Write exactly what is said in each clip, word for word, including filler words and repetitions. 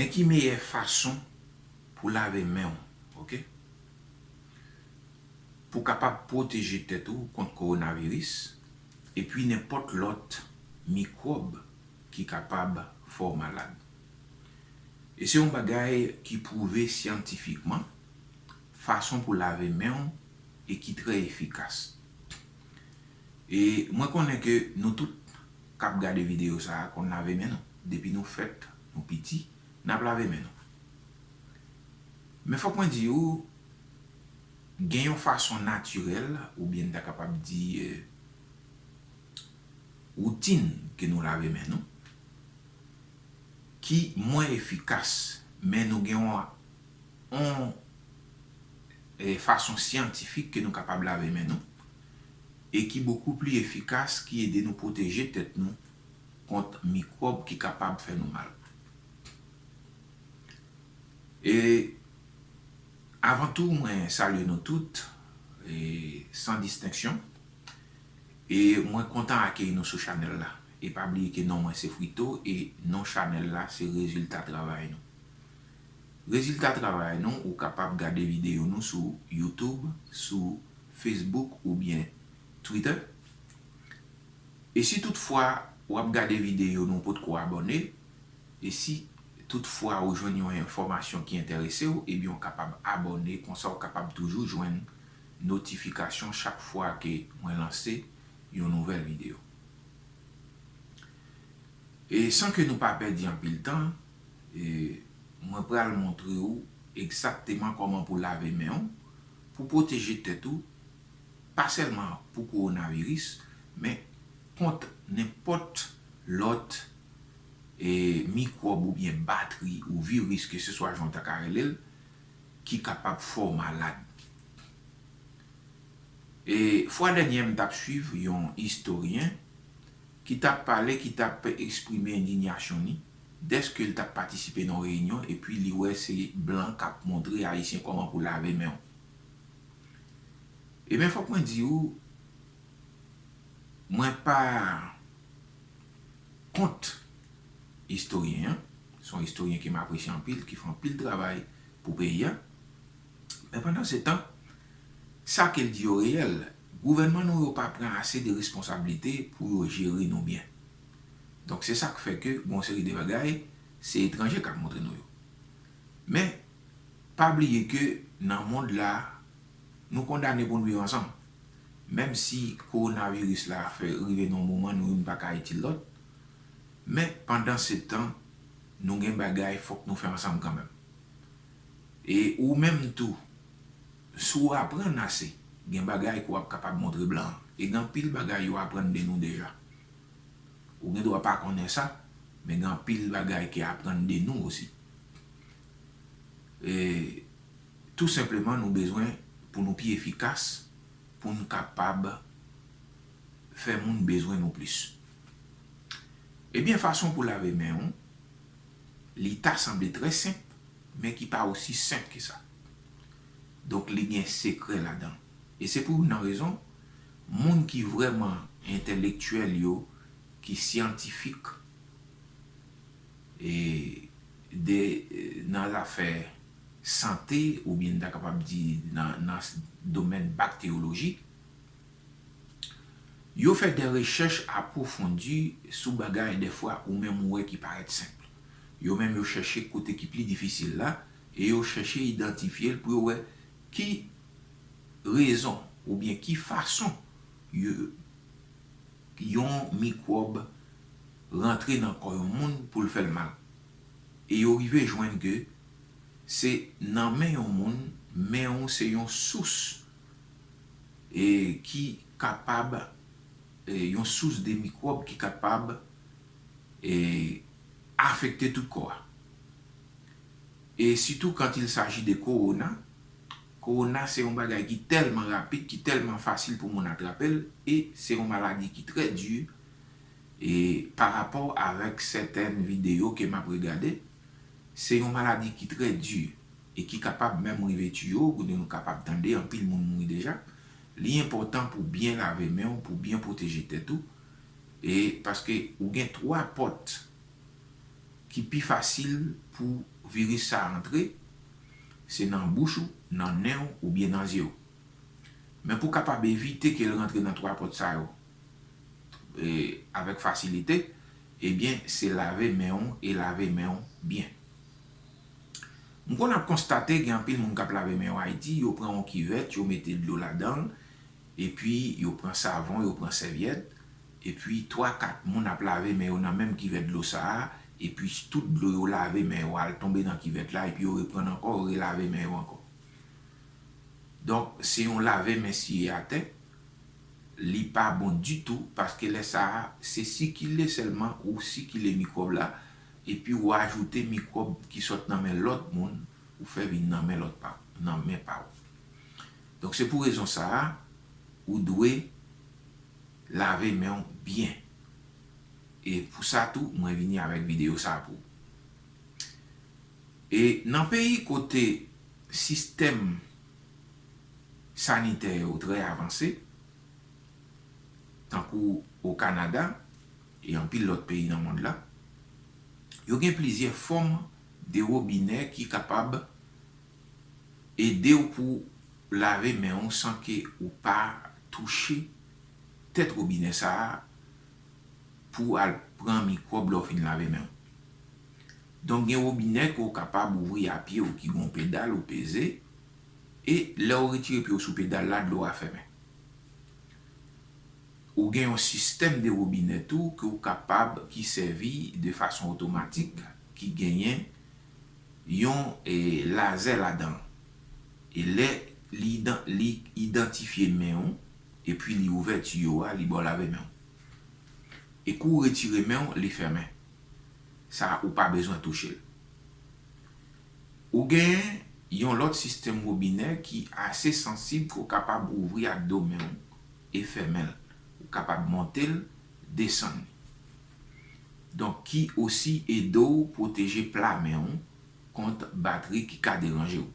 Ki meyè fason pou lave men w, oke? Pou kapab pwoteje tèt ou kont kowonaviris epi nenpòt lòt mikwòb ki kapab fè w malad. E se yon bagay ki pwouve syantifikman, fason pou lave men w e ki trè efikas. E mwen konnen ke nou tout k ap gade videyo sa a konn lave men nou. Depi nou fèt, nou piti, n ap lave men nou. Men fòk mwen di ou, gen yon fason natirèl, oubyen n ta kapab di, eh, woutin ke nou lave men nou, ki mwen efikas, men nou gen yon, yon, eh, fason syantifik ke nou kapab lave men nou, e ki bokou pli efikas, ki ede nou pwoteje tèt nou kont mikwòb ki kapab fè nou mal. E avan tou, mwen salye nou tout, e san distenksyon. E mwen kontan akeyi nou sou chanèl la. E pa bliye ke non mwen se Frito e non chanèl la se Rezilta Travay Nou. Rezilta Travay Nou, ou kapab gade videyo nou sou YouTube, sou Facebook oubyen Twitter. E si toutfwa w ap gade videyo nou potko abòne, e si toutfwa ou jwenn yon enfòmasyon ki enterese w, ebyen w kapab abòne, konsa w kapab toujou jwenn notifikasyon chak fwa ke mwen lanse yon nouvèl videyo. E san ke nou pa pèdi anpil tan, e mwen pral montre w egzakteman kòman pou lave men w, pou pwoteje tèt ou, pa sèlman pou kowonaviris, men kont nenpòt lòt, e, mikwòb oubyen batri ou viris, keseswa jan w ta ka rele l, ki kapab fè w malad. E fwa dènyè m t ap swiv yon istoryen ki t ap pale, ki t ap eksprime endinyasyon li, dèske l t ap patisipe nan yon reyinyon, epi li wè se blan k ap montre Ayisyen kòman pou lave men w. Ebyen, fòk mwen di w, mwen pa kont istoryen an. Se yon istoryen ke m apresye anpil, ki fè anpil travay pou peyi a. Men pandan se tan, sa ke l di yo reyèl. Gouvènman nou yo pa pran ase de responsablite pou yo jere nou byen. Donk, se sa k fè ke gon seri de bagay, se etranje k ap montre nou yo. Men, pa bliye ke nan mond la, nou kondane pou n viv ansanm. Menm si kowonaviris la fè rive nan yon moman nou youn pa ka itil lòt, men pandan se tan, nou gen bagay fòk nou fè ansanm kanmenm. E ou menm tou, si w aprann ase, gen bagay ke w ap kapab montre blan an. E gen anpil bagay yo aprann de nou deja. Ou gen dwa pa konnen sa, men gen anpil bagay ki aprann de nou osi. E tou senpleman, nou bezwen pou nou pi efikas, pou n kapab fè moun bezwen nou plis. Ebyen, fason pou lave men w, li ta sanble trè senp, men ki pa osi senp ke sa. Donk, li gen sekrè ladan. E se pou youn nan rezon, moun ki vrèman entèlektyèl yo, ki syantifik, e de, nan zafè sante, oubyen n ta kapab di nan, nan domèn bakteriyoloji, yo fè de rechèch apwofondi sou bagay dèfwa ou menm ou wè ki parèt senp. Yo menm yo chèche kote ki pli difisil la, e yo chèche idantifye l pou yo wè ki rezon oubyen ki fason yo, yon mikwòb rantre nan kò yon moun pou l fè l mal. E yo rive jwenn ke se nan men yon moun, men w se yon sous, e ki kapab, e yon sous de mikwòb ki kapab, e afekte tout kò a. E sitou quand il s'agit de kowona, kowona se yon bagay ki tèlman rapid, ki tèlman fasil pou moun atrape l, e se yon maladi ki trè di, e pa rapò avèk sètèn videyo ke m ap regade, se yon maladi ki trè di e ki kapab menm rive tiye w, kote nou kapab tande anpil moun mouri deja. Li enpòtan pou byen lave men w, pou byen pwoteje tèt ou, e paske ou gen twa pòt ki pi fasil pou viris sa a antre, se nan bouch ou, nan nen w oubyen nan zye w. Men pou w kapab evite ke l rantre nan twa pòt sa yo, e, avèk fasilite, ebyen, se lave men w e lave men w byen. M konn ap konstate gen anpil moun k ap lave men yo Ayiti, yo pran yon kivèt, yo mete dlo ladan l, epi yo pran savon, yo pran sèvyèt, epi twa, kat moun ap lave men yo nan menm kivèt dlo sa a, epi tout dlo yo lave men yo al tonbe nan kivèt la, epi yo reprann ankò, yo relave men yo ankò. Donk, se yon lave men siye atè, li pa bon ditou, paske lè sa a, se sikile sèlman ou sikile mikwòb la, epi ou ajoute mikwòb ki sot nan men lòt moun, ou fè vin nan men lòt pa, nan men pa w. Donk, se pou rezon sa a, ou dwe lave men w byen. E pou sa tou, mwen vini avèk videyo sa a pou ou. E nan peyi kote sistèm sanitè yo trè avanse, tankou o Kanada e anpil lòt peyi nan mond la, yo gen plizyè fòm de wobinè ki kapab ede w pou lave men w san ke ou pa touche tèt wobinè sa a pou al pran mikwòb lè w fin lave men w. Donk, gen wobinè ke w kapab ouvri a pye w ki gen yon pedal ou peze, e lè w retire pye w sou pedal la, dlo a fèmen. Ou gen yon sistèm de wobinè tou ke w kapab, ki sèvi de fason otomatik, ki genyen yon, e, lazè ladan l. E lè li idan-, li idantifye men w, epi li ouvè tiyo a, li ba w lave men w. E kou w retire men w, li fèmen. Sa a, ou pa bezwen touche l. Ou gen yon lòt sistèm wobinè ki ase sansib ke w kapab ouvri ak do men w e fèmen l. Ou kapab monte l, desann li. Donk, ki osi ede w pwoteje pla men w kont batri ki ka deranje w.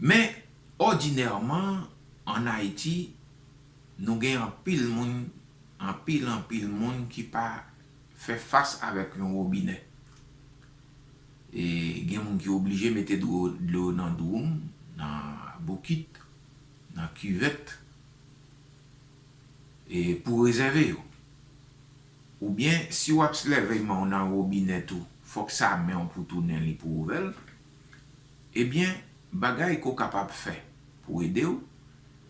Men, òdinèman, ann Ayiti, nou gen anpil moun, anpil, anpil moun ki pa fè fas avèk yon wobinè. E gen moun ki oblije mete dlo, dlo nan dwoum, nan bokit, nan kivèt, e pou rezève yo. Oubyen, si w ap lave men w nan wobinè tou, fòk sa men w pou tounen li pou ouvè l. Ebyen, bagay ke w kapab fè pou ede w,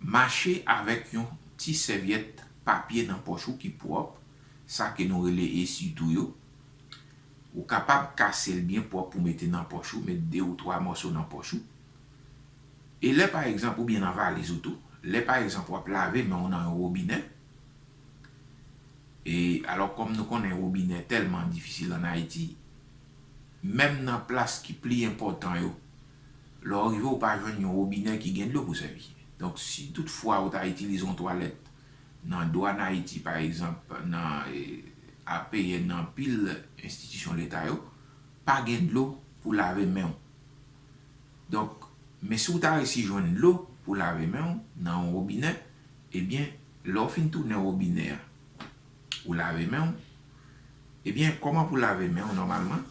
mache avèk yon ti sèvyèt papye nan pòch ou ki pwòp, sa ke nou rele esitou yo. Ou kapab kase l byen pwòp pou mete nan pòch ou, met de ou twa mòso nan pòch ou. E lè, pa egzanp, oubyen nan valiz ou tou, lè, pa egzanp, w ap lave men w nan yon wobinè, e alò, kòm nou konnen wobinè tèlman difisil ann Ayiti, menm nan plas ki pli enpòtan yo, lè w rive, ou pa jwenn yon wobinè ki gen dlo pou sèvi. Donk, si toutfwa ou ta itilize yon twalèt nan Dwanayiti, pa egzanp, nan, e, A P N, nan anpil enstitisyon leta yo, pa gen dlo pou lave men w. Donk, men si w ta resi jwenn dlo pou lave men w nan yon wobinè, ebyen, lè w fin tounen wobinè a, ou lave men w, ebyen, kòman pou lave men w nòmalman?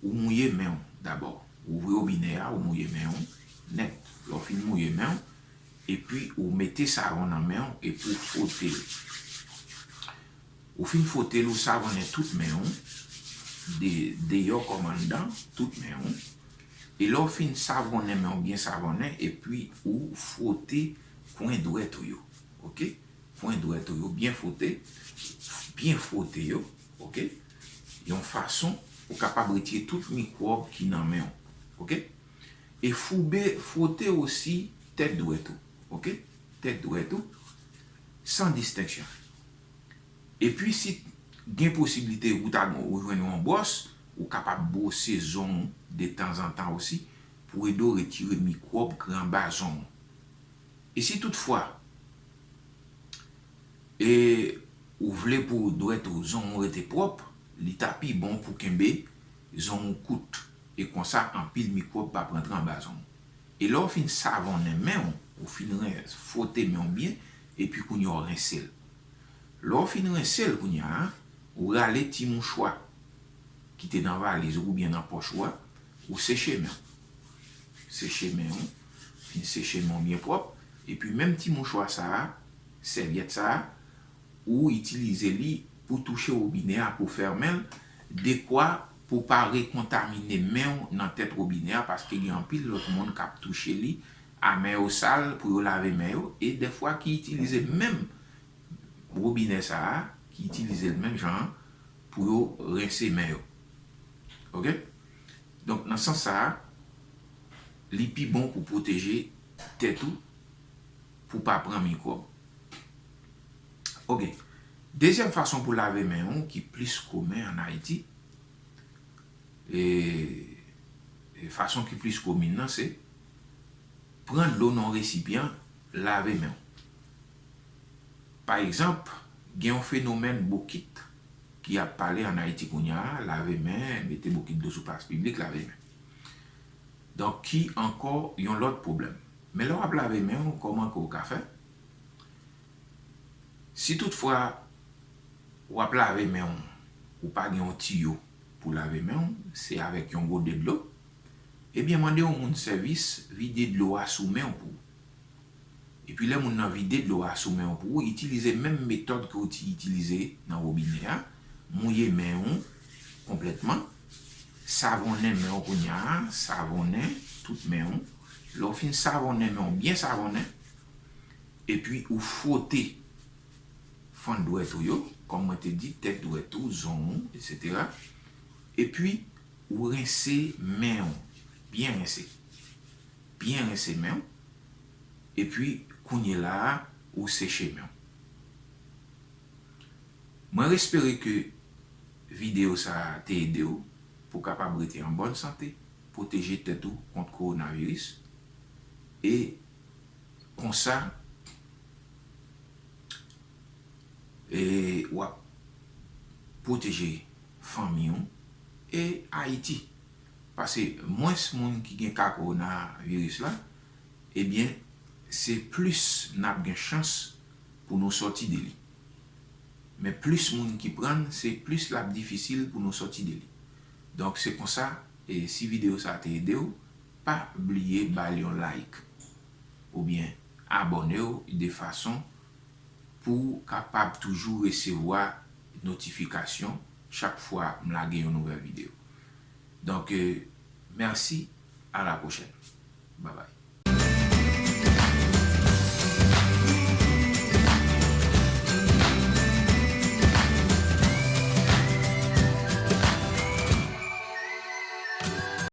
Ou mouye men w dabò. Ou ouvri wobinè a, ou mouye men w nèt. Lè w fin mouye men w, epi ou mete savon nan men w, epi ou fwote l. Ou fin fwote l, ou savonnen tout men w, de, deyò kòm anndan, tout men w. E lè w fin savonnen men w byen savonnen, epi ou fwote kwen dwèt ou yo. Oke? Kwen dwèt ou yo byen fwote, byen fwote yo, oke? Yon fason ou kapab retire tout mikwòb ki nan men w, oke? E foube, fwote osi tèt dwèt ou, oke? Tèt dwèt ou, san distenksyon. Epi, si gen posiblite ou ta, ou jwenn yon bwòs, ou kapab bwose zong ou detanzantan osi pou ede w retire mikwòb ki anba zong ou. E si toutfwa, e, ou vle pou dwèt ou, zong ou rete pwòp, li ta pi bon pou kenbe zong ou kout. E konsa, anpil mikwòb p ap rantre anba zong ou. E lè w fin savonnen men w, ou fin ren-, fwote men w byen, epi kounye a w rense l. Lè w fin rense l kounye a, ou rale ti mouchwa. ki te nan valiz ou oubyen nan pòch ou a, ou seche men w. Seche men w, fin seche men w byen pwòp, epi menm ti mouchwa sa a, sèvyèt sa a, ou itilize li pou touche wobinè a, pou fèmen l, dekwa pou pa rekontamine men w nan tèt wobinè a, paske gen anpil lòt moun k ap touche li a men yo sal pou yo lave men yo, e dèfwa ki itilize menm wobinè sa a, ki itilize l menm jan an pou yo rense men yo. Oke? Donk, nan sans sa a, li pi bon pou pwoteje tèt ou, pou pa pran mikwòb. Oke. Dezyèm fason pou lave men w ki plis komen ann Ayiti, e, e fason ki plis komin nan, se pran dlo nan yon resipyan, lave men w. Pa egzanp, gen yon fenomèn bokit ki ap pale ann Ayiti kounye a, lave men, mete bokit dlo sou plas piblik, lave men. Donk, ki ankò yon lòt pwoblèm. Men lè w ap lave men w, kòman ke w ka fè? Si toutfwa w ap lave men w, ou pa gen yon tiyo pou lave men w, se avèk yon gode dlo, ebyen, mande yon moun sèvis vide dlo a sou men w pou ou. Epi lè moun nan vide dlo a sou men w pou ou, itilize menm metòd ke w te itilize nan wobinè a, mouye men w konplètman, savonnen men w kounye a, savonnen tout men w. Lè w fin savonnen men w, byen savonnen, epi ou fwote fann dwèt ou yo, kòm mwen te di, tèt dwèt ou, zong ou, etsetera. Epi ou rense men w, byen rense. Byen rense men w, epi kounye la a, ou seche men w. Mwen espere ke videyo sa a te ede w pou w kapab rete an bòn sante, pwoteje tèt ou kont kowonaviris, e konsa, e w ap pwoteje fanmi w e Ayiti. Paske mwens moun ki gen ka kowonaviris la, ebyen, se plis n ap gen chans pou nou sòti de li. Men plis moun ki pran l, se plis l ap difisil pou nou sòti de li. Donk, se konsa, e si videyo sa a te ede w, pa bliye ba l yon like oubyen abòne w de fason pou w kapab toujou resevwa notifikasyon chak fwa m lage yon nouvèl videyo. Donk, e, mèsi, a la pwochèn.